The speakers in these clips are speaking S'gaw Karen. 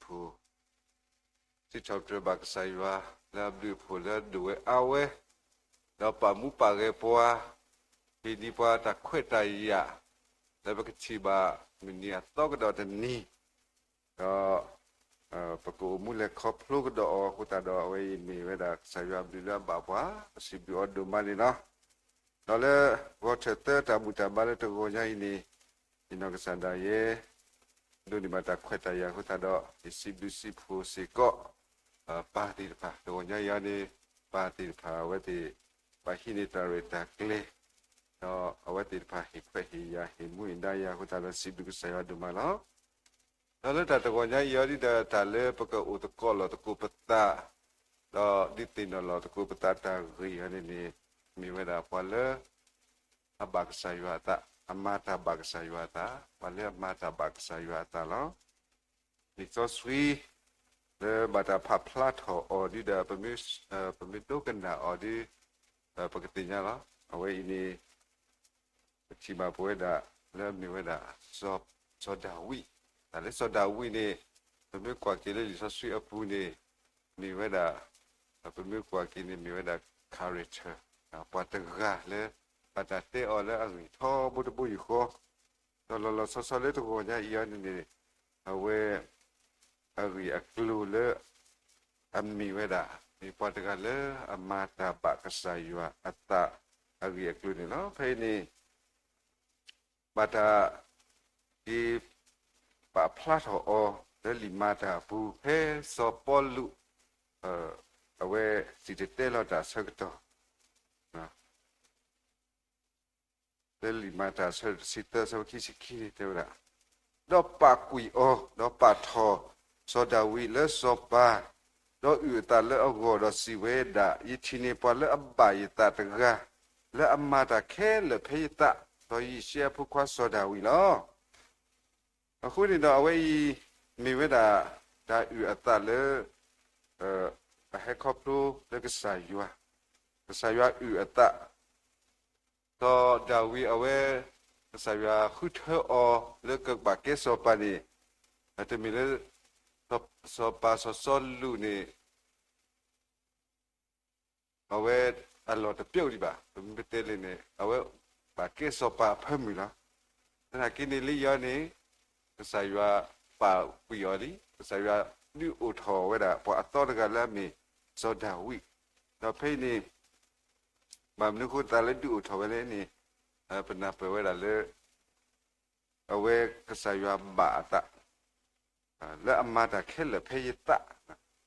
လၢအဘျုးအဖှိၣ် စံးထီၣ်ပတြၢၤဘၣ်ကစၢ်ယွၤ လၢအဘျုးအဖှိၣ်လၢအဒိၣ်ဝဲအါဝဲ, ဒီးပာ်မူပာ်ဂဲၤပှၤ, ဟ့ၣ်ဒံးပှၤတၢ်ခွဲးတၢ်ယာ် လၢပကထံၣ်ဘၣ်မုၢ်နံၤအသီကဒီးတနံၤ, ဒီး ပကအိၣ်မူလဲၤခီဖျိကဒီးအီၤအဃိသတးဒီး အဝဲအံၤမ့ၢ်ဝဲဒၣ်ကစၢ်ယွၤအဘျုးလၢအဘၣ်ပှၤ, ပစံးဘျုးအီၤဒိၣ်မးန့ၣ်လီၤ. ဒီးလၢဂီၤထၢၣ်သၢတၢ်ဘူၣ်တၢ်ဘါလၢတဂီၤညါအံၤန့ၣ်, ယနီၢ်ကစၢ်ဒၣ်ယဲ ဒိးန့ၢ်ဘၣ်တၢ်ခွဲးတၢ်ယာ်အဃိသတးဒီး ယစံးဘျုးစံးဖှိၣ်စ့ၢ်ကီး ပၢ်သ့ၣ်တဖၣ် တဂီၤညါအံၤန့ၣ်, ပၢ်သ့ၣ်တဖၣ်အဝဲသ့ၣ် ပာ်ဟံးန့ၢ်တၢ်ရဲၣ်တၢ်ကျဲၤ, ဒီးအဝဲသ့ၣ်တဖၣ်ဟ့ၣ်ခွဲးဟ့ၣ်ယာ် ဟ့ၣ်မူဟ့ၣ်ဒါယၤအဃိသတးဒီး စံးဘျုးကစၢ်ယွၤဒိၣ်မးလီၤ. ဒီးလၢတၢ်တဂီၤညါအံၤအီၤဒ်ဒီး တၢ်လၢပကအိၣ်သကိးလီၤသကိးပသး, ဒီးဒုးသ့ၣ်နီၣ်လီၤသကိးပသးတၢ်ဂ့ၢ်အံၤန့ၣ်န့ၣ်, မ့ၢ်ဝဲဒၣ်ပှၤလၢ အဘၣ်ကစၢ်ယွၤအသး, အမၤတၢ်ဘၣ်ကစၢ်ယွၤအသး, ပှၤလၢအမၤတၢ်ဘၣ်ကစၢ်ယွၤအသးလီၤ. လံာ်စီဆှံ လၢဘၣ်တၢ်ဖးဖျါထီၣ်အီၤဒ်ဒီး ပမ့ၢ်ဒိကနၣ်အီၤဒီး ပကသ့ၣ်ညါလီၤ. အဝဲအံၤန့ၣ် ပထံၣ်ဘၣ်ပဝဲဒၣ် လၢအမ့ၢ်ဝဲဒၣ် စီၤဒၤဝံး, တၢ်လၢစီၤဒၤဝံးန့ၣ် ပမ့ၢ်ကွၢ်က့ၤလၢလံာ်စီဆှံအပူၤန့ၣ် မ့ၢ်ဝဲဒၣ် ပမ့ၢ်ကွၢ်က့ၤန့ၣ် မ့ၢ်ဝဲဒၣ် character ပှၤတဂၤလၢ ဘၣ်တၢ်တဲအီၤလၢအဂ့ၢ်ထီဘိတဘိယူၢ်ဃီ, ဒီးလီၤလီၤဆီဆီလၢတဂီၤညါအံၤအီၤန့ၣ်န့ၣ် အဝဲ အဂ့ၢ်အကျိၤလၢ အမ့ၢ်ဝဲဒၣ် မ့ၢ်ပှၤတဂၤလၢအမၤတၢ်ဘၣ်ကစၢ်ယွၤအသးအဂ့ၢ်အကျိၤန့ၣ်လီၤ. ဖဲအံၤန့ၣ် ဘၣ်တၢ် က့ၤ ပာ်ဖျါထီၣ်အီၤ လၢလံာ်မၤတၢ်အပူၤ ဖဲစီၤပီလူး အဝဲစံၣ်တဲၤတဲလီၤတၢ်အဆၢကတီၢ် လၢလံာ်မၤတၢ်အဆၢတဆံသၢ အဆၢဖိခံဆံခံန့ၣ်တဲဝဲဒၣ်, ဒီးပာ်ကွံာ်အီၤ, ဒီးပာ်ထီၣ်စီၤဒၤဝံးလၢစီၤပၤ, ဒီးအုၣ်အသးလၢအဂီၢ်, ဒီးစံးဝဲဒၣ်, ယထံၣ်န့ၢ်ပှၤလၢအဘၣ်ယသးတဂၤ, လၢအမၤတၢ်ခဲလၢာ်ဖဲယသး, ဒီးယံးယံးရှဲအဖိခွါစီၤဒၤဝံးလီၤ. အဃိန့ၣ်ဒီးအဝဲအံၤ မ့ၢ်ဝဲဒၣ် တၢ်အုၣ်အသးလၢ အဟဲခီဖျိလၢကစၢ်ယွၤ, ကစၢ်ယွၤအုၣ်အသး, စီၤဒၤဝံးအဝဲ ကစၢ်ယွၤဃုထၢအီၤလၢကဘၣ်ကဲစီၤပၤန့ၣ်, တမ့ၢ်လၢ စီၤပၤစီၤစီလူးန့ၣ် အဝဲအလီၢ်တပျိဒံးဘၣ်, ပမ့ၢ်ပတဲလဲၣ်န့ၣ် အဝဲဘၣ်ကဲစီၤပၤအဖၢမုၢ်လီၤ. သနာ်က့န့ၣ်လၢယီၤန့ၣ် ကစၢ်ယွၤပာ်ကွံာ်အီၤလံ, ကစၢ်ယွၤဒုးအိၣ်ထီၣ်ဝဲဒၣ် ပှၤအသီတဂၤလၢအမ့ၢ်စီၤဒၤဝံး, ဒီးဖဲအံၤန့ၣ် ဘၣ်မနုၤအဃိသတးလၢဒုးအိၣ်ထီၣ်ဝဲလဲၣ်န့ၣ် ပနၢ်ပၢၢ်ဝဲဒၣ်လၢ အဝဲကစၢ်ယွၤဘၣ်အသး လၢအမၤတၢ်ခဲလၢာ်ဖဲယသး,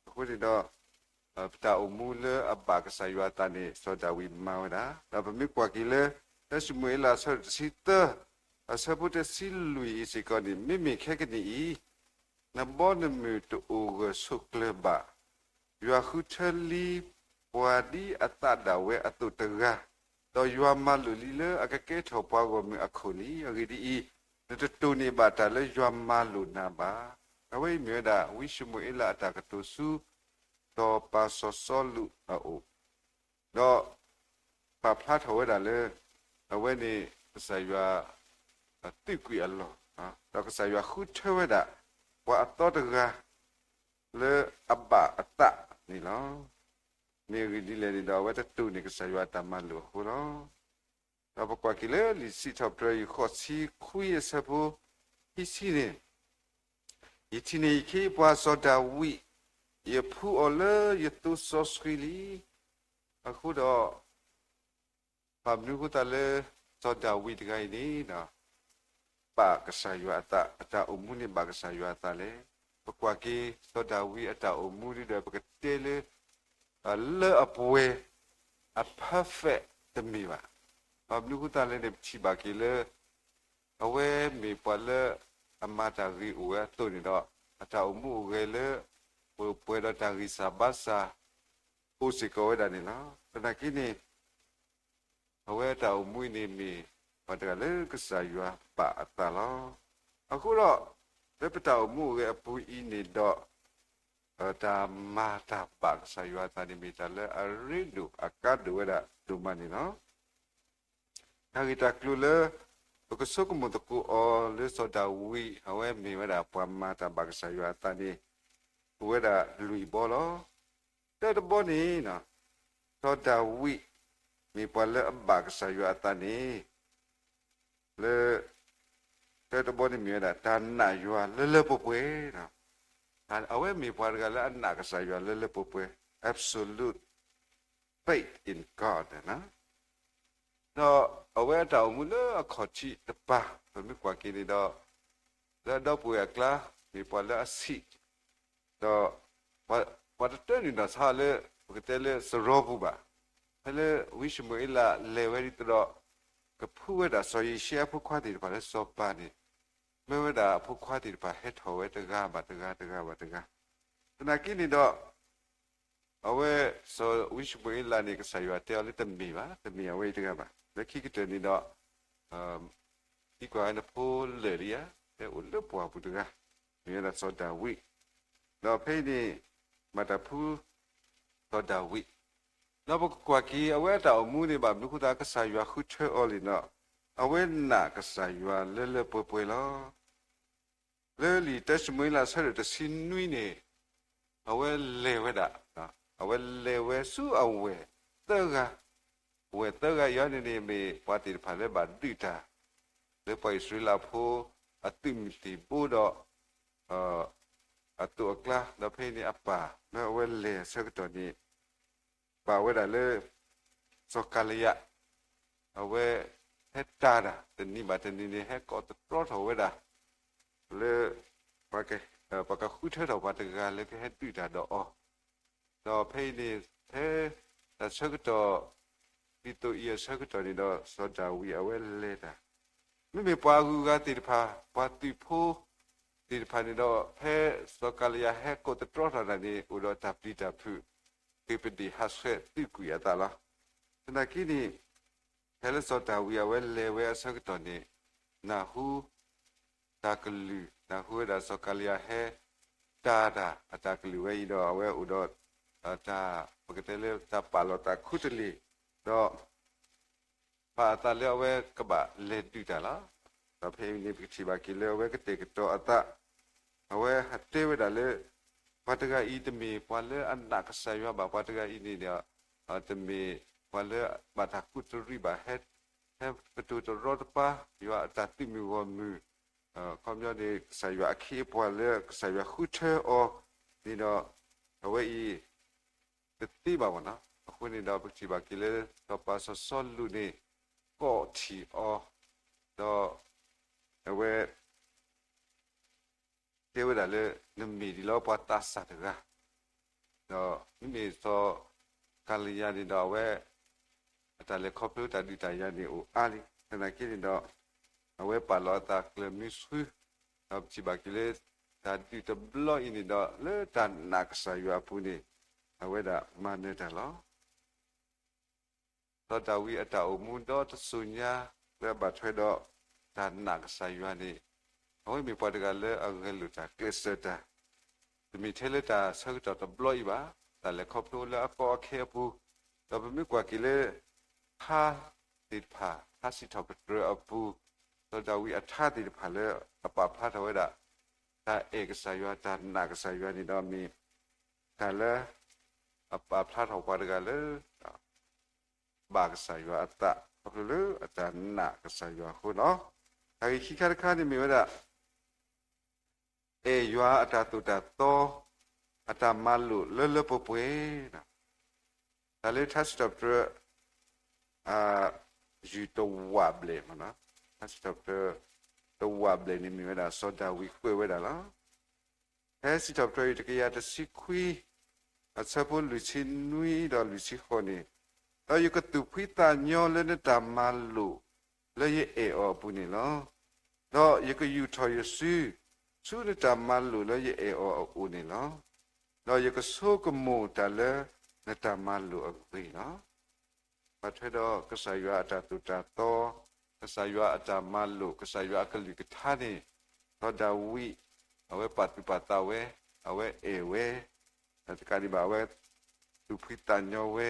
အဃိန့ၣ်ဒီး ပတၢ်အိၣ်မူလၢအဘၣ်ကစၢ်ယွၤအသးန့ၣ် စီၤဒၤဝံးမၤဝဲဒၣ်, ဒီးပမ့ၢ်ကွၢ်က့ၤလၢ တၢၡမူၤအ့လးအဆၢတဆံသၢ အဆၢဖိတဆံလွံၢ်အံၤစ့ၢ်ကီးန့ၣ် မ့မ့ၢ်ခဲကနံၣ်အံၤ နဘီနမုၢ်တအိၣ်ဂၢၢ်ဆိးကျၢၤဘၣ်, ယွၤဃုထၢလံပှၤဒ်အသးဒၣ်ဝဲအသိးတဂၤ, ဒီးယွၤမၤလိာ်လံလၢအကကဲထီၣ်ပှၤဂီၢ်မုၢ်အခိၣ်လံ. အဂ့ၢ်ဒ်အံၤ, နတတိၢ်န့ၢ်ဘၣ်တၢ်လၢယွၤမၤလိာ်နၤဘၣ်. အဝဲအံၤမ့ၢ်ဝဲဒၣ် ဝံၡမူၤအ့လးအတၢ်ကတိၤဆူ စီၤပၤစီၤစီလူးအအိၣ်, ဒီး ပာ်ဖျါထီၣ်ဝဲဒၣ်လၢ အဝဲန့ၣ် ကစၢ်ယွၤ သုးကွံာ်အလီၢ်, ဒီးကစၢ်ယွၤဃုထၢဝဲဒၣ် ပှၤအသီတဂၤ လၢအဘၣ်အသးန့ၣ်လီၤ. မ့ၢ်အဂ့ၢ်ဒ်လဲၣ်န့ၣ်ဒီး အဝဲတတိၢ်န့ၢ်ကစၢ်ယွၤအတၢ်မၤလိာ်အဃိလီၤ. ဒီးပကွၢ်က့ၤလၢလံာ်စံးထီၣ်ပတြၢၤ ဃိးဆံခွံအဆၢဖိ ခံဆံန့ၣ်, ယထံၣ်န့ၢ်ယခ့ယပှၤစီၤဒၤဝံး, ယဖှူအီၤလၢယသိစီဆှံလံ. အဃိဒီး ဘၣ်မနုၤအဃိသတးလၢ စီၤဒၤဝံးတဂၤအံၤန့ၣ် ဘၣ်ကစၢ်ယွၤအသး, အတၢ်အိၣ်မူန့ၣ်ဘၣ်ကစၢ်ယွၤအသးလဲၣ်. ပကွၢ်က့ၤ စီၤဒၤဝံးအတၢ်အိၣ်မူဒ်ဒီး ပကတဲလၢ လၢအပှဲၤ အ perfect တမ့ၢ်ဘၣ်. ဘၣ်မနုၤအဃိသတးလဲၣ်န့ၣ် ပထံၣ်ဘၣ်က့ၤလၢ အဝဲမ့ၢ်ပှၤလၢအမၤတၢ်ဂ့ၤအိၣ်ဝဲအသိးန့ၣ်ဒီး အတၢ်အိၣ်မူအိၣ်ဂဲၤလၢ ပှဲၤဒီးတၢ်ဂံၢ်စၢ်ဘါစၢ် အိၣ်စ့ၢ်ကီးဝဲဒၣ်န့ၣ်လီၤ. သနာ်က့န့ၣ် အဝဲအတၢ်အိၣ်မူအံၤန့ၣ်မ့ၢ် ပှၤတဂၤလၢကစၢ်ယွၤဘၣ်အသးလီၤ. အဃိဒီး လၢပတၢ်အိၣ်မူအိၣ်ဂဲၤအပူၤအံၤန့ၣ်ဒီး တၢ်မၤတၢ်ဘၣ်ကစၢ်ယွၤအသးန့ၣ် မ့ၢ်တၢ်လၢအရ့ဒိၣ်အကါဒိၣ်ဝဲဒၣ်ဒိၣ်မးန့ၣ်လီၤ. တၢ်ဂ့ၢ်တၢ်ကျိၤလၢ ပကဆိကမိၣ်သကိးအီၤလၢစီၤဒၤဝံး အဝဲမ့ၢ်ဝဲဒၣ်ပှၤမၤတၢ်ဘၣ်ကစၢ်ယွၤအသးန့ၣ် အိၣ်ဝဲဒၣ်လွံၢ်ဘီလီၤ. တၢတဘီန့ၣ် စီၤဒၤဝံး မ့ၢ်ပှၤလၢအဘၣ်ကစၢ်ယွၤအသးန့ၣ် လၢ တၢတဘီန့ၣ်မ့ၢ်ဝဲဒၣ် တၢ်နာ်ယွၤလၢလၢပှဲၤပှဲၤ, အဝဲမ့ၢ်ပှၤတဂၤလၢအနာ်ကစၢ်ယွၤလၢလၢပှဲၤပှဲၤ absolute faith in God ဒီးအဝဲအတၢ်အိၣ်မူလၢအခီၣ်ထံးတပၤ ပမ့ၢ်ကွၢ်က့ၤန့ၣ်ဒီး လၢအဒီပုၢ်ဝဲၢ်အကျါ မ့ၢ်ပှၤလၢအဆံး, ဒီးပှၤတတၢၢ်န့ၣ်ဒီးဆါလၢ ပကတဲလၢစရီပူၤဘၣ်. ဖဲလၢဝံၡမူၤအ့လးလဲၤဝဲဒ်သိးဒီး ကဖှူဝဲဒၣ်စီၤယံၤၡ့အဖိခွါသ့ၣ်တဖၣ်လၢစီၤပၤန့ၣ်, မၢဝဲဒၣ်အဖိခွါသ့ၣ်တဖၣ်ဟဲထီၣ်ဝဲတဂၤဘၣ်တဂၤ တဂၤဘၣ်တဂၤ, သနာ်က့န့ၣ်ဒီး အဝဲစီၤဝံၡမူၤအ့လးန့ၣ် ကစၢ်ယွၤတဲအီၤလၢတမ့ၢ်ဘၣ်, တမ့ၢ်အဝဲအံၤတဂၤဘၣ်. လၢခံကတၢၢ်န့ၣ်ဒီး သံကွၢ်ဝဲနဖိလၢာ်လံဧါ, တဲအိၣ်လၢပှၢ်ပူၤတဂၤ, မ့ၢ်ဝဲဒၣ်စီၤဒၤဝံး, ဒီးဖဲအံၤန့ၣ် မၤတၢ်ဖှူ စီၤဒၤဝံး, ဒီးပကကွၢ်က့ၤ အဝဲအတၢ်အိၣ်မူန့ၣ် ဘၣ်မနုၤဃိသတးကစၢ်ယွၤဃုထၢအီၤလဲၣ်န့ၣ်ဒီး အဝဲနာ်ကစၢ်ယွၤလၢလၢပှဲၤပှဲၤလီၤ. လၢလံာ်တၢၡမူၤအ့လးအဆၢဒိၣ်တဆံနွံန့ၣ် အဝဲလဲၤဝဲဒၣ်, အဝဲလဲၤဝဲဆူအဝဲၢ်သၢဂၤ, အဝဲၢ်သၢဂၤအံၤန့ၣ်န့ၣ် မ့ၢ်ပှၤသ့ၣ်တဖၣ်လၢဘၣ်ဒုးတၢ် လၢပှၤအံၣ်စရ့လးဖိအသုးမုၢ်သံၣ်ဘိဒီး အသိးအကျါ, ဒီးဖဲအံၤန့ၣ်အပၢ်လၢအဝဲလဲၤအဆၢကတီၢ်န့ၣ် ပာ်ဝဲဒၣ်လၢ စီၤကၤလံယၤ, အဝဲဟဲတၢ်တၢ် တနံၤဘၣ်တနံၤန့ၣ် ဟဲကိးသတြီထီၣ်ဝဲဒၣ် လၢ ပှၤကဃုထၢထီၣ်ပှၤတဂၤလၢကဟဲဒုးတၢ်ဒီးအီၤ, ဒီးဖဲအံၤန့ၣ် ဖဲတၢ်ဆၢကတီၢ် ဒ်သိးအံၤအဆၢကတီၢ်န့ၣ်ဒီး စီၤဒၤဝံးအဝဲလဲၤတၢ်, မ့မ့ၢ်ပှၤအဂုၤအဂၤသ့ၣ်တဖၣ် ပှၤသုးဖိသ့ၣ်တဖၣ်န့ၣ်ဒီး ဖဲစီၤကၤလံယၤဟဲကိးသတြီထီၣ်တၢ်န့ၣ် အိၣ်ဒီးတၢ်ပျံၤတၢ်ဖုး ဃ့ၢ်ပဒ့ၣ်ဟးဆှဲးသုးကွံာ်အသးလီၤ. သနာ်က့န့ၣ် ဖဲလၢစီၤဒၤဝံးအဝဲလဲၤဝဲအဆၢကတီၢ်န့ၣ် နၢ်ဟူ တၢ်ကလုၢ်, နၢ်ဟူဝဲဒၣ်စီၤကၤလံယၤဟဲ တၢ်တၢ်အတၢ်ကလုၢ်ဝဲအံၤဒီး အဝဲအိၣ်ဒီး တၢ် ပကတဲလၢတၢ်ပာ်လီၤသးခူတလ့ၢ်, ဒီး ပာ်အသးလၢအဝဲကဘၣ်လဲၤဒုးတၢ်လီၤ. ဒီးဖဲအံၤန့ၣ် ပကထံၣ်ဘၣ်က့ၤလၢအဝဲကတဲာ်ကတီၤအသး, အဝဲဟးတဲဝဲဒၣ်လၢ ပှၤတဂၤအံၤတမ့ၢ်ပှၤလၢအနာ်ကစၢ်ယွၤဘၣ်, ပှၤတဂၤအံၤန့ၣ်ဒီး တမ့ၢ်ပှၤလၢဘၣ်တၢ်ကူးတရံးဘၣ်, ဟဲ ဟဲကတိၤတရီတပါ ယွၤအတၢ်သုးမုၢ်ဂီၢ်မုၢ်, ခီပညီန့ၣ် ကစၢ်ယွၤအခ့အပှၤလၢကစၢ်ယွၤဃုထၢအီၤန့ၣ်ဒီး အဝဲအံၤ တသ့ဘၣ်မ့ၢ်နီၤ. အဃိန့ၣ်ဒီး ပကထံၣ်ဘၣ်က့ၤလၢ စီၤပၤစီၤစီလူးန့ၣ် ကိးထီၣ်အီၤ, ဒီး အဝဲ တဲဝဲဒၣ်လၢ နမ့ၢ်ဒ်လီၤပှၤသးစၢ်တဂၤ, ဒီးမ့မ့ၢ်စီၤကၤလံယၤန့ၣ်ဒီး အဝဲ အတၢ်လဲၤခီဖျိတၢ်ဒုးတၢ်ယၤန့ၣ်အိၣ်အါလံ. သနာ်က့န့ၣ်ဒီး အဝဲပာ်လီၤအသးကျၢၤမုဆှု, ဒီးပထံၣ်ဘၣ်က့ၤလၢ တၢ်ဒုးတဘျီအံၤန့ၣ်ဒီး လၢတၢ်နာ်ကစၢ်ယွၤအပူၤန့ၣ် အဝဲဒၣ်မၤနၢၤတၢ်လီၤ. စီၤဒၤဝံးအတၢ်အိၣ်မူဒီတစိၤညါ လၢအဘၣ်ထွဲဒီး တၢ်နာ်ကစၢ်ယွၤန့ၣ် အဝဲမ့ၢ်ပှၤတဂၤလၢအဂဲၤလိာ်တၢ်ကျဲးစၢးတၢ်, တမ့ၢ်ထဲလၢတၢ်ဆၢကတီၢ်တဘျီအံၤဘၣ်, တၢ်လဲၤခီဖျိလၢအကီအခဲအပူၤ, ဒီးပမ့ၢ်ကွၢ်က့ၤလၢ ထါသ့ၣ်တဖၣ် ထါစံးထီၣ်ပတြၢၤအပူၤ, စီၤဒၤဝံးအထါသ့ၣ်တဖၣ်လၢအပာ်ဖျါထီၣ်ဝဲဒၣ် တၢ်အဲၣ်ကစၢ်ယွၤ တၢ်နာ်ကစၢ်ယွၤန့ၣ်ဒီးမ့ၢ် တၢ်လၢ အပာ်ဖျါထီၣ်ပှၤတဂၤလၢ ဘၣ်ကစၢ်ယွၤအသး ခီဖျိလၢအတၢ်နာ်ကစၢ်ယွၤအဃိလီၤ. တၢ်ဂ့ၢ်ခံခါတခါန့ၣ်မ့ၢ်ဝဲဒၣ် အဲၣ်ယွၤအတၢ်သိၣ်တၢ်သီ အတၢ်မၤလိာ်လၢလၢပှဲၤပှဲၤ, တၢ်လၢထါစံးထီၣ်ပတြၢၤ ယုၢ်တဝးဘျဲၣ်, ထါစံးထီၣ်ပတြၢၤ တဝးဘျဲၣ်န့ၣ်မ့ၢ်ဝဲဒၣ်စီၤဒၤဝံးကွဲးဝဲဒၣ်လီၤ. ဖဲစံးထီၣ်ပတြၢၤအံၤတကယၤတဆံခွံ အဆၢဖိလွံၢ်ဆံနွံဒီးလွံၢ်ဆံဃိးန့ၣ်, ဒီးယကသူၣ်ဖှံသးညီလၢနတၢ်မၤလိာ်လၢယအဲၣ်အီၤအပူၤန့ၣ်လီၤ. ဒီးယကယူာ်ထီၣ်ယစု ဆူနတၢ်မၤလိာ်လၢယအဲၣ်အီၤအအိၣ်န့ၣ်လီၤ. ဒီးယကဆိကမိၣ်တၢ်လၢနတၢ်မၤလိာ်အဂ့ၢ်လီၤ. ဘၣ်ထွဲဒီးကစၢ်ယွၤအတၢ်သိၣ်တၢ်သီ, ကစၢ်ယွၤအတၢ်မၤလိာ်, ကစၢ်ယွၤအကလုၢ်ကထါန့ၣ်, စီၤဒၤဝံး အဝဲပာ်သူၣ်ပာ်သးဝဲ, အဝဲအဲၣ်ဝဲ, တကးဒံးဘၣ် အဝဲသူၣ်ဖှံသးညီဝဲ,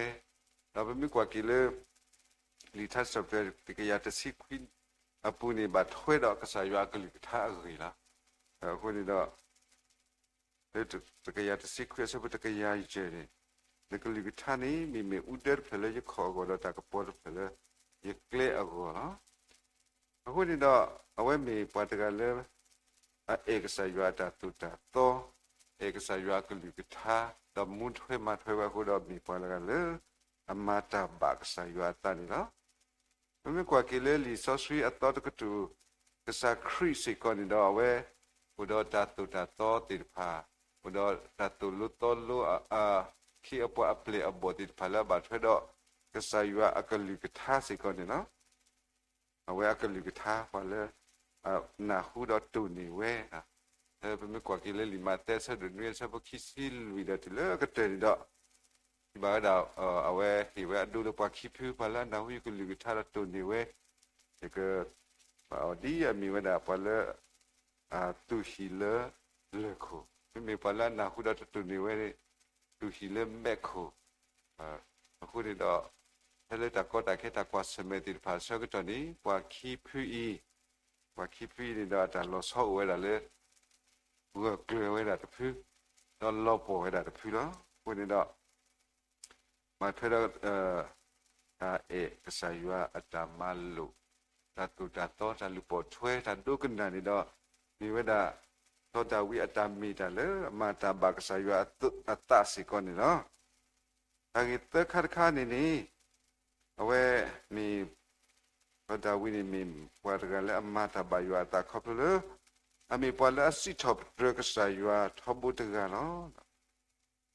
ဒီးပမ့ၢ်ကွၢ်က့ၤလၢ လံာ်ထါစံးထီၣ်ပတြၢၤတကယၤတဆံခွံအပူၤန့ၣ် ဘၣ်ထွဲဒီးကစၢ်ယွၤအကလုၢ်ကထါအဂ့ၢ်လီၤ. အဃိန့ၣ်ဒီး လၢတကယၤတဆံခွံအဆၢဖိတကယၤယဲၢ်န့ၣ်, နကလုၢ်ကထါန့ၣ် မ့မ့ၢ်အူဒၢတဖျၢၣ်လၢယခီၣ်အဂီၢ် ဒီးတၢ်ကပီၤတဖျၢၣ်လၢယကျဲအဂီၢ်လီၤ. အဃိန့ၣ်ဒီး အဝဲမ့ၢ်ပှၤတဂၤလၢ အအဲၣ်ကစၢ်ယွၤအတၢ်သိၣ်တၢ်သီ, အဲၣ်ကစၢ်ယွၤအကလုၢ်ကထါ, ဒီးမူထွဲမၤထွဲဝဲအဃိဒီး မ့ၢ်ပှၤတဂၤလၢ အမၤတၢ်ဘၣ်ကစၢ်ယွၤအသးန့ၣ်လီၤ. ပမ့ၢ်ကွၢ်က့ၤလၢလံာ်စီဆှံအသီတကတြူၢ်, ကစၢ်ခရံာ်စ့ၢ်ကီးန့ၣ်ဒီး အဝဲ အိၣ်ဒီးတၢ်သိၣ်တၢ်သီသ့ၣ်တဖၣ်, အိၣ်ဒီးတၢ်သိၣ်လိသီလိ အခ့အပှၤအပျဲၢ်အဘီၣ်သ့ၣ်တဖၣ်လၢအဘၣ်ထွဲဒီး ကစၢ်ယွၤအကလုၢ်ကထါစ့ၢ်ကီးန့ၣ်လီၤ. အဝဲအကလုၢ်ကထါ ပှၤလၢ နၢ်ဟူဒီးတိၢ်န့ၢ်ဝဲ, ပမ့ၢ်ကွၢ်က့ၤလၢလံာ်မးသဲအဆၢဒိၣ်နွံအဆၢဖိခံဆံလွံၢ်ဒီးတုၤလၢအကတၢၢ်န့ၣ်ဒီး စံးဘၣ်ဝဲဒၣ် အဝဲဟ့ၣ်ဝဲအဒိလၢပှၤခံဖု ပှၤလၢအနၢ်ဟူယကလုၢ်ကထါဒီးတိၢ်န့ၢ်ဝဲ, ယက ဘၣ်အီၤဒ်အမ့ၢ်ဝဲဒၣ်ပှၤလၢ သူၣ်ဟံၣ်လၢလၢၢ်ခိၣ်, မ့မ့ၢ်ပှၤလၢအနၢ်ဟူဒီးတတိၢ်န့ၢ်ဝဲန့ၣ် သူၣ်ဟံၣ်လၢမဲးခိၣ်, အဃိန့ၣ်ဒီး ဖဲလၢတၢ်ကီတၢ်ခဲတၢ်ကွၢ်ဆၢၣ်မဲာ်သ့ၣ်တဖၣ်အဆၢကတီၢ်န့ၣ် ပှၤခံဖုအံၤ, ပှၤခံဖုအံၤန့ၣ်ဒီးအတၢ်လီၤဆီအိၣ်ဝဲဒၣ်လၢ ဂၢၢ်ကျၢၤဝဲဒၣ်တဖု, ဒီးလီၤပှီၢ်ဝဲဒၣ်တဖုလီၤ. အဃိန့ၣ်ဒီး ဘၣ်ထွဲဒီး တၢ်အဲၣ်ကစၢ်ယွၤအတၢ်မၤလိာ်, တၢ်သိၣ်တၢ်သီ တၢ်လူၤပိာ်ထွဲ တၢ်ဒိကနၣ်န့ၣ်ဒီး မ့ၢ်ဝဲဒၣ် စီၤဒၤဝံးအတၢ်မ့ၢ်တၢ်လၢအမၤတၢ်ဘၣ်ကစၢ်ယွၤအသးစ့ၢ်ကီးန့ၣ်လီၤ. တၢ်ဂ့ၢ်သၢခါတခါန့ၣ်န့ၣ် အဝဲမ့ၢ် စီၤဒၤဝံးန့ၣ် မ့ၢ်ပှၤတဂၤလၢအမၤတၢ်ဘၣ်ယွၤအသးခီဖျိလၢ အမ့ၢ်ပှၤလၢအစံးထီၣ်ပတြၢၤကစၢ်ယွၤထီဘိတဂၤလီၤ.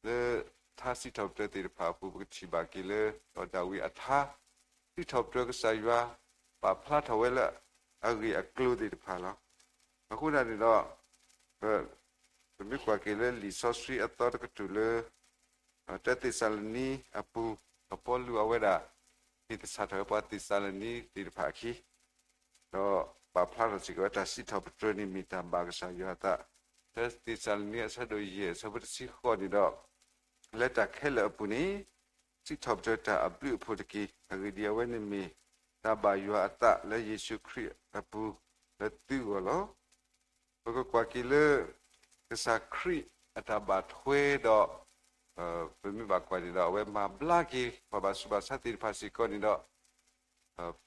လၢထါစံးထီၣ်ပတြၢၤသ့ၣ်တဖၣ်အပူၤ ပကထံၣ်ဘၣ်က့ၤလၢ စီၤဒၤဝံးအထါ စံးထီၣ်ပတြၢၤကစၢ်ယွၤ ပာ်ဖျါထီၣ်ဝဲလၢအဂ့ၢ်အကျိၤသ့ၣ်တဖၣ်လီၤ. အဃိသတးန့ၣ်ဒီး ပမ့ၢ်ကွၢ်က့ၤလၢလံာ်စီဆှံအသီတကတြူၢ်လၢ တၢသ့းစၤလနံအပူၤ, စီၤပီလူးအဝဲဒၣ် ဟ့ၣ်သဆၣ်ထီၣ်ဝဲပှၤသ့းစၤလနံသ့ၣ်တဖၣ်အခံ ဒီးပာ်ဖျါထီၣ်စ့ၢ်ကီးဝဲတၢ်စံးထီၣ်ပတြၢၤန့ၣ်မ့ၢ်တၢ်ဘၣ်ကစၢ်ယွၤအသး, တၢသ့းစၤလနံအဆၢဒိၣ်ယဲၢ်အဆၢဖိတဆံဃိးန့ၣ်ဒီး လၢတၢ်ခဲလၢာ်အပူၤန့ၣ် စံးထီၣ်ပတြၢၤတၢ်အဘျုးအဖှိၣ်တက့ၢ်. အဂ့ၢ်ဒ်အံၤ, အဝဲန့ၣ်မ့ၢ်တၢ်ဘၣ်ယွၤအသးလၢယ့ၣ်ၡူးခရံာ်အပူၤလၢသုဂီၢ်လီၤ. ပကကွၢ်က့ၤလၢ ကစၢ်ခရံာ်အတၢ်ဘၣ်ထွဲဒီး ပမ့ၢ်ဘၣ်ကွၢ်န့ၣ်ဒီး အဝဲမၤဘျါက့ၤပှၤဘၣ်ဆူးဘၣ်ဆါသ့ၣ်တဖၣ်စ့ၢ်ကီးန့ၣ်ဒီး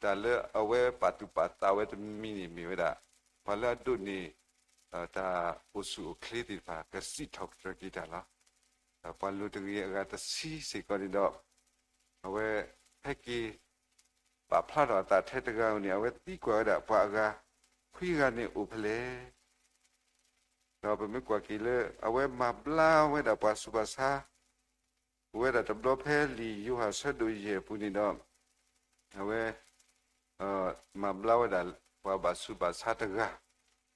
တၢ်လၢအဝဲပာ်သူၣ်ပာ်သးဝဲတမံၤန့ၣ်မ့ၢ်ဝဲဒၣ် ပှၤလၢအဒိးန့ၢ် တၢ်အိၣ်ဆူၣ်အိၣ်ချ့သ့ၣ်တဖၣ် ကစံးထီၣ်ပတြၢၤက့ၤတၢ်လီၤ. ပှၤလိၤတဂ့ၤအဂၤတဆံစ့ၢ်ကီးန့ၣ်ဒီး အဝဲဟဲက့ၤ ပာ်ဖျါထီၣ်အသးထဲတဂၤဧိၤန့ၣ် အဝဲသံကွၢ်ဝဲဒၣ်ပှၤအဂၤ ခွံဂၤန့ၣ်အိၣ်ဖဲလဲၣ်. ဒီးပမ့ၢ်ကွၢ်က့ၤလၢ အဝဲမၤဘျါဝဲဒၣ်ပှၤဆူးပှၤဆါ အိၣ်ဝဲဒၣ်တဘျီဖဲလံာ်ယိၤဟၣ်ဆၢဒိၣ်ယဲၢ်အပူၤန့ၣ်ဒီး အဝဲ မၤဘျါဝဲဒၣ်ပှၤဘၣ်ဆူးဘၣ်ဆါတဂၤ,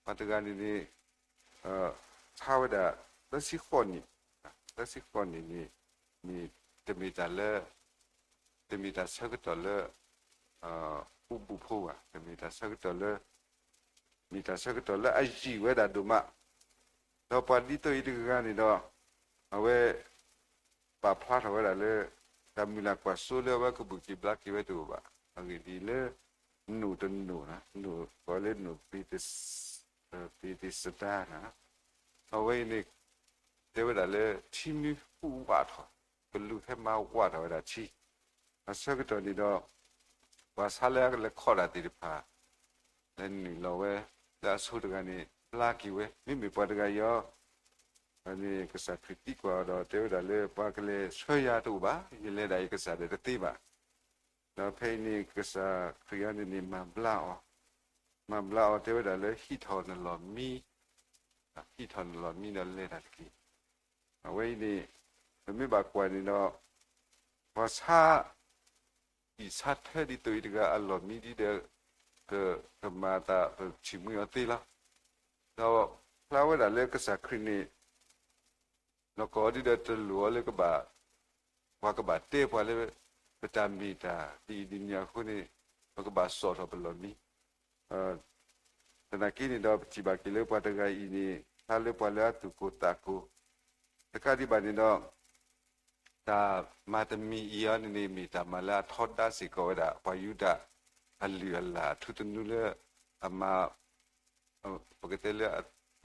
ပှၤတဂၤန့ၣ်န့ၣ် ဆါဝဲဒၣ် သၢဆံဃိးနံၣ်, သၢဆံဃိးနံၣ်န့ၣ် မ့ၢ်တမ့ၢ်တၢ်လၢ တမ့ၢ်တၢ်ဆၢကတီၢ်လၢ အိၣ်ဘူးဖိဘၣ်, တမ့ၢ်တၢ်ဆၢကတီၢ်လၢ မ့ၢ်တၢ်ဆၢကတီၢ်လၢအယံာ်ဝဲဒၣ်ဒိၣ်မး, ဒီးပှၤဒ်သိးအံၤတဂၤန့ၣ်ဒီး အဝဲ ပာ်ဖျါထီၣ်ဝဲဒၣ်လၢ တၢ်မုၢ်လၢ်ကွၢ်စိလၢအဝဲကဘူၣ်က့ၤဘျါက့ၤဝဲတအိၣ်ဘၣ်. အဂ့ၢ်ဒ်အံၤလၢ နိၣ်တနိၣ်, နိၣ်ကိးလၢနိၣ် ပ့ၤသ့းစတါ, အဝဲအံၤန့ၣ် တဲဝဲဒၣ်လၢထံမံဟူးဝးထီၣ်, ကလူးဟဲမၤဝးထီၣ်ဝဲဒၣ်ထံ အဆၢကတီၢ်န့ၣ်ဒီး ပှၤဆါလၢအကလဲၤခီၣ်တၢ်သ့ၣ်တဖၣ် လဲၤနုာ်လီၤဝဲ လၢအဆိတဂၤန့ၣ် ဘျါက့ၤဝဲ, မ့မ့ၢ်ပှၤတဂၤအံၤအီၤ န့ၣ် ကစၢ်ခရံာ်သံကွၢ်အီၤဒီး တဲဝဲဒၣ်လၢ ပှၤကလဲၤဆှၢယၤတအိၣ်ဘၣ်, ယလဲၤဒၣ်ယကစၢ်ဒီးတသ့ဘၣ်. ဒီးဖဲအံၤန့ၣ် ကစၢ်ခရံာ်အံၤန့ၣ်န့ၣ် မၤဘျါအီၤ, မၤဘျါအီၤတဲဝဲဒၣ်လၢ ဟံးထီၣ်နလီၢ်မံ, ဟံးထီၣ်နလီၢ်မံဒီးလဲၤတၢ်တက့ၢ်. အဝဲအံၤန့ၣ် ပမ့ၢ်ဘၣ်ကွၢ်န့ၣ်ဒီး ပှၤဆါ အံၣ်ဆါထၢဒ်သိးအံၤတဂၤအလီၢ်မံဒ်ဒီး ကမၤအသးပထံၣ်မှံအီၤသ့လီၤ. ဒီးဖျါဝဲဒၣ်လၢကစၢ်ခရံာ်န့ၣ် လီၢ်ကီၢ်ဒ်ဒီးတလိၣ်အီၤလၢကဘၣ် ပှၤကဘၣ်တဲပှၤလၢ ပတၢ်မ့ၢ်တၢ်ဒ်အံၤဒ်န့ၣ်အဃိန့ၣ် ပကဘၣ်စိာ်ထီၣ်ပလီၢ်မံ. သနာ်က့န့ၣ်ဒီး ပထံၣ်ဘၣ်က့ၤလၢပှၤတဂၤအံၤန့ၣ် ဖျါလၢပှၤလၢအသူၣ်ကိၢ်သးကိၢ် တကးဒံးဘၣ်န့ၣ်ဒီး တၢ်မၤတမံၤအံၤအီၤန့ၣ်န့ၣ် မ့ၢ်တၢ်မၤလၢအထီဒါစ့ၢ်ကီးဝဲဒၣ် ပှၤယူဒၤအလုၢ်အလၢ်အထူသနူလၢ အမၤ ပကတဲလၢ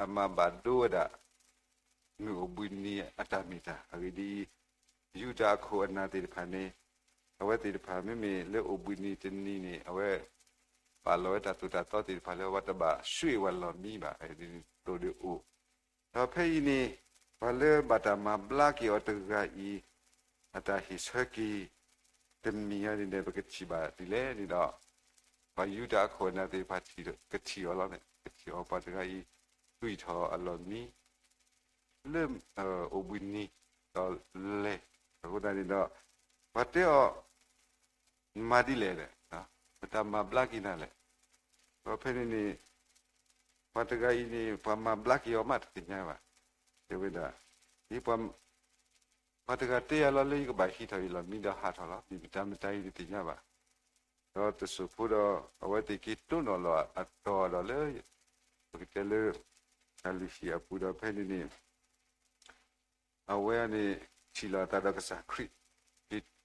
အမၤဘၣ်ဒိဝဲဒၣ် မုၢ်အိၣ်ဘှံးနံၤအတၢ်မ့ၢ်တၢ်. အဂ့ၢ်ဒ်အံၤ, ယူဒၤအခိၣ်အနၢ်သ့ၣ်တဖၣ်န့ၣ်, အဝဲသ့ၣ်တဖၣ်မ့မ့ၢ်လၢအိၣ်ဘှံးနံၤတနံၤန့ၣ် အဝဲ ပာ်လီၤဝဲတၢ်သိၣ်တၢ်သီသ့ၣ်တဖၣ်လၢ ပှၤတဘၣ်ဆှၢဝဲလီၢ်မံဘၣ်, အဂ့ၢ်ဒ်အံၤ သိၣ်ဒုးအိၣ် ဒီးဖဲအံၤန့ၣ် ပှၤလၢဘၣ်တၢ်မၤဘျါက့ၤအီၤတဂၤအံၤ အတၢ်ဟ့ၣ်ဆၢက့ၤ တမံၤအံၤန့ၣ်ဒီး ပကထံၣ်ဘၣ်ဒ်လဲၣ်န့ၣ်ဒီး, ပှၤယူဒၤအခိၣ်အနၢ်သ့ၣ်တဖၣ်ကထံၣ်အီၤလီၤန့ၣ်, ကထံၣ်အီၤပှၤတဂၤအံၤ သွံၣ်ထီၣ်အလီၢ်မံ လၢ အိၣ်ဘှံးနံၤ ဒီးလဲၤ, အဃိသတးန့ၣ်ဒီး ပှၤတဲအီၤ မၤဒ်လဲၣ်, မတၤမၤဘျါက့ၤနၤလဲၣ်. ဒီးဖဲန့ၣ်န့ၣ် ပှၤတဂၤအံၤန့ၣ် ပှၤမၤဘျါက့ၤအီၤမးတသ့ၣ်ညါဘၣ်. တဲဝဲဒၣ်, ယ ပှၤတဂၤတဲယၤလီၤလၢယကဘၣ်ဟံးထီၣ် ယလီၢ်မံဒီးဟးထီၣ်လီၤ. မ့ၢ်မတၤမတၤအံၤတသ့ၣ်ညါဘၣ်. ဒီးတစိၢ်ဖိဒီး အဝဲသ့ၣ်က့ၤတိၢ်နီၣ်လီၤအတီၢ်ဒီးလၢ ပကတဲလၢ တၢ်လုၢ်ဟံၣ်အပူၤဒီးဖဲန့ၣ်န့ၣ် အဝဲန့ၣ် ထံၣ်လိာ်အသးဒီးကစၢ်ခရံာ်,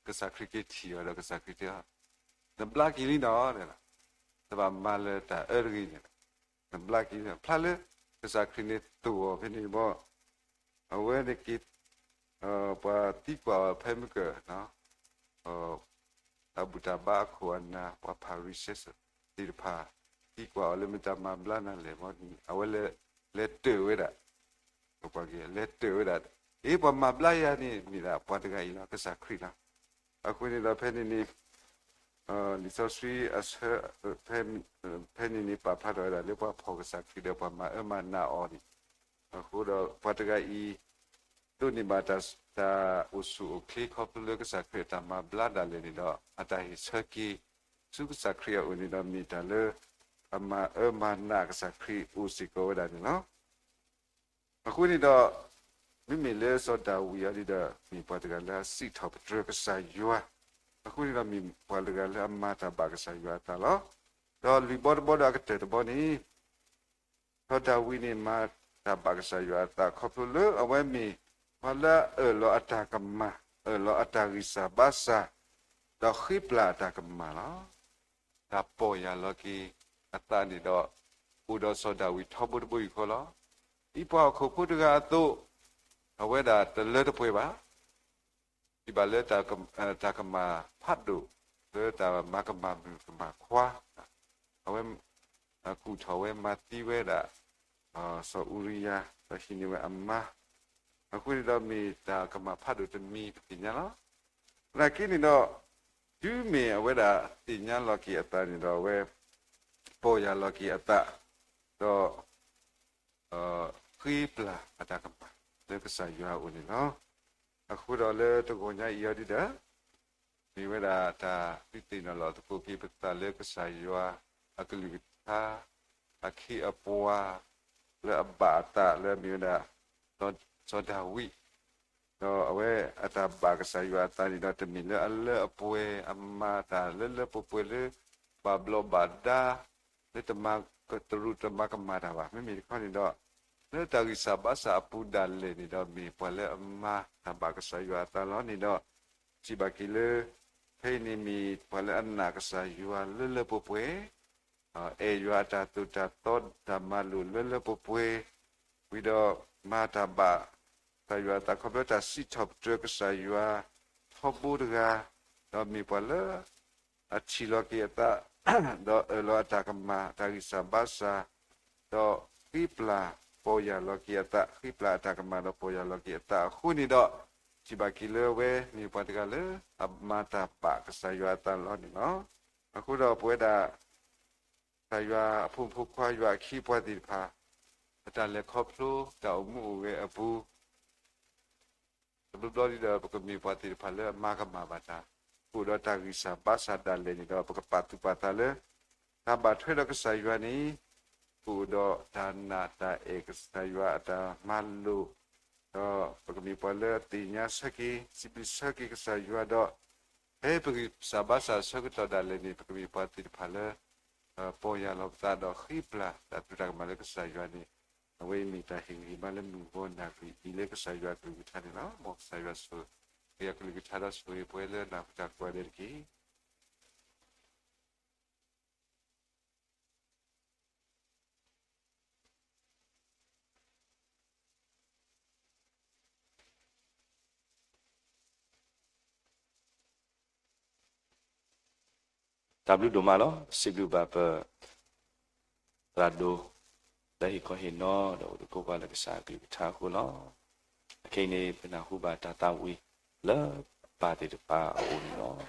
ကစၢ်ခရံာ်က့ၤထံၣ်အီၤဒီးကစၢ်ခရံာ်တဲအီၤ, နဘျါက့ၤလံနီၤ, နဘၣ်မၤလၢတၢ်အၢတဂ့ၤန့ၣ်, နဘျါက့ၤလံ, ဖျါလၢကစၢ်ခရံာ်န့ၣ်တိၢ်အီၤဖဲန့ၣ်ဘၣ်, အဝဲန့ၣ်က့ၤ ပှၤသံကွၢ်အီၤဖဲမုၢ်ကၢၢ် တၢ်ဘူၣ်တၢ်ဘါအခိၣ်အနၢ် ပှၤဖၤရံၤၡဲသ့ၣ်တဖၣ် သံကွၢ်အီၤလၢမတၤမၤဘျါနၤလဲၣ်, အဝဲလဲၤတၢၢ်ဝဲဒၣ်, လဲၤတၢၢ်ဝဲဒၣ်, အ့ ပှၤမၤဘျါယၤန့ၣ် မ့ၢ်ဒၣ်ပှၤတဂၤအံၤလီၤ, ကစၢ်ခရံာ်လီၤ. အဃိန့ၣ်ဒီးဖဲန့ၣ်န့ၣ် လံာ်စီဆှံအဆၢ ဖဲန့ၣ်န့ၣ် ပာ်ဖျါထီၣ်ဝဲဒၣ်လၢပှၤဖီၣ်ကစၢ်ခရံာ်ဒီးပှၤမၤအၢမၤနးအီၤန့ၣ်, အဃိဒီးပှၤတဂၤအံၤ ဒိးန့ၢ်ဘၣ်တၢ်အိၣ်ဆူၣ်အိၣ်ချ့ ခီဖျိလၢကစၢ်ခရံာ်အတၢ်မၤဘျါဒၣ်လဲာ်န့ၣ်ဒီး အတၢ်ဟ့ၣ်ဆၢက့ၤ ဆူကစၢ်ခရံာ်အအိၣ်န့ၣ်ဒီး မ့ၢ်တၢ်လၢ အမၤအၢမၤနးကစၢ်ခရံာ်အိၣ်စ့ၢ်ကီးဝဲဒၣ်န့ၣ်လီၤ. အဃိန့ၣ်ဒီး မ့မ့ၢ်လၢစီၤဒၤဝံးအံၤဒီး မ့ၢ်ပှၤတဂၤလၢအစံးထီၣ်ပတြၢၤကစၢ်ယွၤ, အဃိန့ၣ်ဒီးမ့ၢ်ပှၤတဂၤလၢအမၤတၢ်ဘၣ်ကစၢ်ယွၤအသးလီၤ. ဒီးလွံၢ်ဘီတဘီဒီးအကတၢၢ်တဘီန့ၣ် စီၤဒၤဝံးန့ၣ် မၤတၢ်ဘၣ်ကစၢ်ယွၤအသးခီဖျိလၢအဝဲမ့ၢ် ပှၤလၢအအၢၣ်လီၤအတၢ်ကမၣ်, အၢၣ်လီၤအတၢ်ဂံၢ်စၢ်ဘါစၢ်, ဒီးဃ့ပျၢ်အတၢ်ကမၣ်လီၤ. တၢ်ပီၢ်ယၢ်လီၤက့ၤအသးန့ၣ်ဒီး အိၣ်ဒီးစီၤဒၤဝံးထီဘိတဘိယူၢ်ဃီလီၤ. ဒ်ပှၤဟီၣ်ခိၣ်ဖိတဂၤအသိး, အဝဲဒၣ်တလၢတပှဲၤဘၣ် ထံၣ်ဘၣ်လၢ တၢ်ကမၣ်ဖးဒိၣ် လၢတၢ်မၤကမၣ်မုၣ်ကမၣ်ခွါ, အဝဲ ကူၣ်ထီၣ်ဝဲမၤသံဝဲဒၣ် စီၤအူရံယၤ ဒီးဟံးန့ၢ်ဝဲအမါ, အဃိန့ၣ်ဒီးမ့ၢ်တၢ်ကမၣ်ဖးဒိၣ်တမံၤပသ့ၣ်ညါလီၤ. သနာ်က့န့ၣ်ဒီး တုၤမ့ၢ်အဝဲဒၣ်သ့ၣ်ညါလီၤက့ၤအသးန့ၣ်ဒီး အဝဲ ပီၢ်ယၢ်လီၤက့ၤအသး ဒီး ဃ့ပျၢ်အတၢ်ကမၣ်လၢကစၢ်ယွၤအအိၣ်န့ၣ်လီၤ. အဃိဒီးလၢတဂီၤညါအံၤအီၤဒ်ဒီး မ့ၢ်ဝဲဒၣ်တၢ်ဒုးသ့ၣ်နီၣ်လီၤသကိးက့ၤပသးလၢကစၢ်ယွၤအကလုၢ်ကထါ အခ့အပှၤလၢအဘၣ်အသးလၢအမ့ၢ်ဝဲဒၣ် စီၤဒၤဝံး, ဒီးအဝဲအတၢ်ဘၣ်ကစၢ်ယွၤအသးန့ၣ်ဒီး တမ့ၢ်လၢအလၢအပှဲၤအမၤတၢ်လၢလၢပှဲၤပှဲၤလၢ ဘၣ်ဘျီးဘၣ်ဒါ လၢတမၤကတရူးတမၤကမၣ်တၢ်ဘၣ်. မ့မ့ၢ်တခီန့ၣ်ဒီး လၢတၢ်ဂံၢ်စၢ်ဘါစၢ်အပူၤဒၣ်လဲာ်န့ၣ်ဒီး မ့ၢ်ပှၤလၢအမၤတၢ်ဘၣ်ကစၢ်ယွၤအသးလီၤန့ၣ်ဒီး ထံၣ်ဘၣ်က့ၤလၢ ဖဲအံၤန့ၣ်မ့ၢ်ပှၤလၢအနာ်ကစၢ်ယွၤလၢလၢပှဲၤပှဲၤ, အဲၣ်ယွၤအတၢ်သိၣ်တၢ်သီတၢ်မၤလိာ်လၢလၢပှဲၤပှဲၤ, ဝံၤဒီးမၤတၢ်ဘၣ်ကစၢ်ယွၤအသးခီဖျိတၢ်စံးထီၣ်ပတြၢၤကစၢ်ယွၤ ထီဘိတဂၤ, ဒီးမ့ၢ်ပှၤလၢ အထံၣ်လီၤက့ၤအသး ဒီးအၢၣ်လီၤအတၢ်ကမၣ် တၢ်ဂံၢ်စၢ်ဘါစၢ်, ဒီးဃ့ပျၢ်ပီၢ်ယၢ်လီၤက့ၤအသး, ဃ့ပျၢ်အတၢ်ကမၣ်ဒီးပီၢ်ယၢ်လီၤက့ၤအသးအဃိန့ၣ်ဒီး ထံၣ်ဘၣ်က့ၤလၢအဝဲမ့ၢ်ပှၤတဂၤလၢအမၤတၢ်ဘၣ်ကစၢ်ယွၤအသးလီၤန့ၣ်လီၤ. အဃိဒီးပဝဲဒၣ် ကစၢ်ယွၤအဖိမုၣ်ဖိခွါယွၤအခ့အပှၤသ့ၣ်တဖၣ် အတၢ်လဲၤခီဖျိတၢ်အိၣ်မူအိၣ်ဂဲၤအပူၤ တဘျီဘျီဒ်ဒီး ပကမ့ၢ်ပှၤသ့ၣ်တဖၣ်လၢအမၤကမၣ်ဘၣ်တၢ်, အိၣ်ဒီးတၢ်ဂံၢ်စၢ်ဘါစၢ်ဒၣ်လဲာ်န့ၣ်ဒီး ပကပာ်သူၣ်ပာ်သးလၢ တၢ်ဘၣ်ထွဲဒီးကစၢ်ယွၤန့ၣ် အိၣ်ဒီးတၢ်နာ်တၢ်အဲၣ်ကစၢ်ယွၤအတၢ်မၤလိာ်, ဒီးပကမ့ၢ်ပှၤလၢအသ့ၣ်ညါဆၢက့ၤ စံးဘျုးဆၢက့ၤကစၢ်ယွၤဒီး ဖဲပဂံၢ်စၢ်ဘါစၢ်အဆၢကတီၢ်ဒၣ်လဲာ်န့ၣ် ပကမ့ၢ်ပှၤသ့ၣ်တဖၣ်လၢ ပီၢ်ယၢ်လီၤပသးဒီးဃ့ပျၢ်တၢ်သရူးတၢ်ကမၣ်လၢကစၢ်ယွၤန့ၣ်, အဝဲအံၤမ့ၢ်တၢ်ဟ့ၣ်ဂံၢ်ဟ့ၣ်ဘါလၢမုၢ်ဂီၤနၢ်ဂံၢ်အံၤလၢကစၢ်ယွၤအကလုၢ်ကထါန့ၣ်လီၤ. မ်ကစၢ်ယွၤဆိၣ်ဂ့ၤပှၤလၢနၢ်ဟူတၢ်ကိးဂၤဒဲးတက့ၢ်. တၢ်ဘျုးဒိၣ်မးလီၤ. စံးဘျုးဘၣ်ပ သရၣ်ဒိၣ် လၢဟ့ၣ်ခီဟ့ၣ်နီၤ ဒီးအိၣ်သကိးပှၤလၢကစၢ်အကလုၢ်ကထါအဃိလီၤ. အခဲအံၤန့ၣ် ပနၢ်ဟူဘၣ်တၢ်သးဝံၣ်လၢအပၢ်သ့ၣ်တဖၣ်အအိၣ်န့ၣ်လီ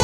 ၤ.